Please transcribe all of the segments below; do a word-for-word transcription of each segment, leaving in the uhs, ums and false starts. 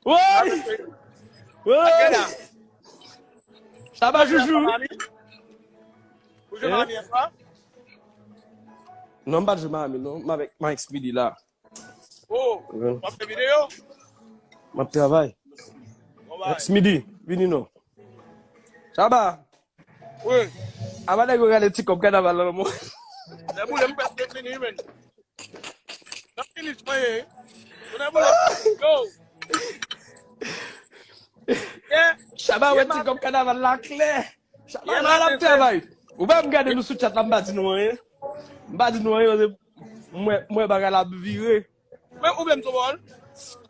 Woy! Woy! Shabba chouchou. Ou jwe Miami aswè? Non, m pa t jwe Miami, non. M avèk Mike Speedy la. Oh, w ap fè videyo? M ap travay. Bon, bay. Smithy, vini non. Shabba. Wi. Apa nèg yo gade ti kòb kanaval lan, non? Nèboulem, m prèske fini, men. Nan finish mwen ye. Nèboulem, yo. Yeah. Shabba wè ti kòb kanaval la klè. Shabba la, l ap travay. Ou pa m gade nou sou chat la, m pa di nou anyen. M pa di nou anyen, paske m wè, m wè bagay la ap vire. Men ou menm sou bòl.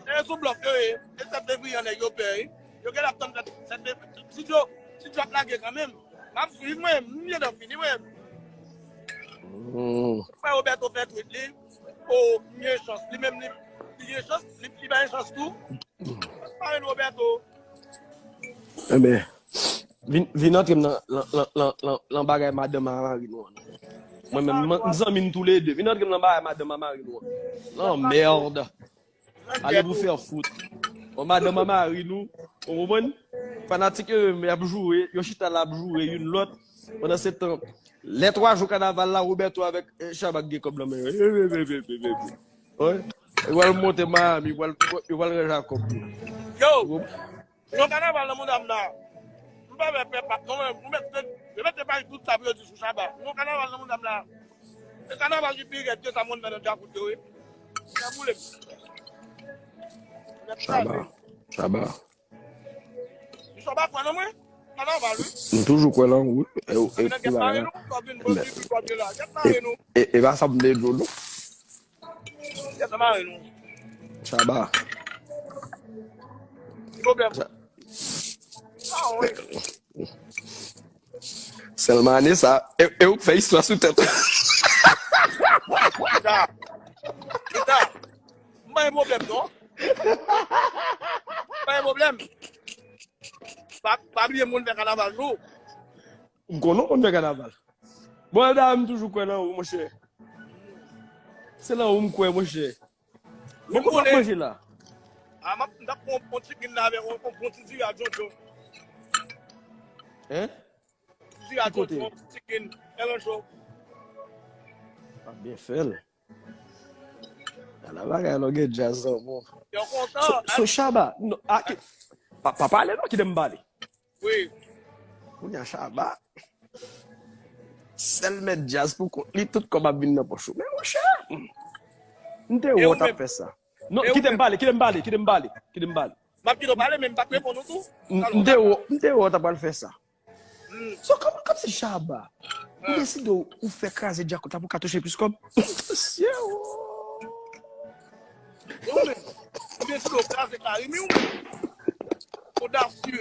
E sou blòf yo ye. E sèt fevriye an nèg yo pè, wi. Yo genlè ap tann sèt, sèt fevriye. Si Djo, si Djo ap lage kanmenm. M ap swiv mwen, m gentan fini mwen. Hmm. Frè Roberto fè tweet li. Oh, m gen chans. Li menm li, li gen chans, li, li bay chans tou. Pare Roberto. Enben, vin, vin antre m nan, nan, nan, nan, nan, nan bagay madanm a mari nou an. Mwen menm, m, m zanmi n toulede. Vin antre m nan bagay madanm a mari nou an. Lanmèd. Ale pou fè fout. Bon, madanm a mari nou, ou konprann? Fanatik yo menm, y ap joure, yo chita la ap joure youn lòt. Pandan se tan, lè twa jou kanaval la, Roberto avèk, eh, Shabba gen kòb nan men yo. Wi. Yo pral monte Miami, yo pral, yo pral ranje ak kòb yo. Yo! Yon kanaval nan mouda m la. M pa vle pè pa. Non, men, ou mèt, yo mèt te pale tout sa pou yo di sou Shabba. Yon kanaval nan mouda m la. Se kanaval ki pi rèd ke sa moun nan djakout yo, wi. Sa boule m. Shabba. Shabba. Misye pa kwè nan mwen. Kanaval, wi. M toujou kwè nan ou, wi. E, e, koup la, e, e, e pa sa m te di w, non. Kèt la mare nou. Shabba. Ki pwoblèm? Sa- Ah, wi. Sèlman ane sa, e, e ou k fè istwa sou tèt. Chita. Chita. M pa gen pwoblèm, non. M pa gen pwoblèm. Pa, pa bliye moun fè kanaval tou. M konnen w konn fè kanaval. Bon, Elda, m toujou kwè nan ou, monchè. Se nan ou m kwè, monchè. Bon, kòman w ap manje la? Ah, m ap, m t ap pran yon chicken la avèk yon, yon bon ti diri a djondjon. Hein? Ti diri a djondjon, chicken, melancho. W ap byen fè l. Ala bagay lò gen djaz lan, bon. Yo kontan. So, so Shabba, non, a, ki, pa, pa pale non, kite m pale. Wi. Kounye a Shabba, sèl mèt djaz pou kont li, tout kòb ap vin nan pòch ou. Men monchè, m te wè w t ap fè sa. Non, kite m pale, kite m pale, kite m pale, kite m pale. M ap kite w pale, men m p ap reponn ou tou. M, m te wè, m te wè w t ap pral fè sa. So, kòm, kòm se Shabba, ou deside w, ou fè kraze djakout la pou ka touche plis kòb. Mesye, oh. E ou menm? Ou deside w kraze Carimi ou menm? Odasye.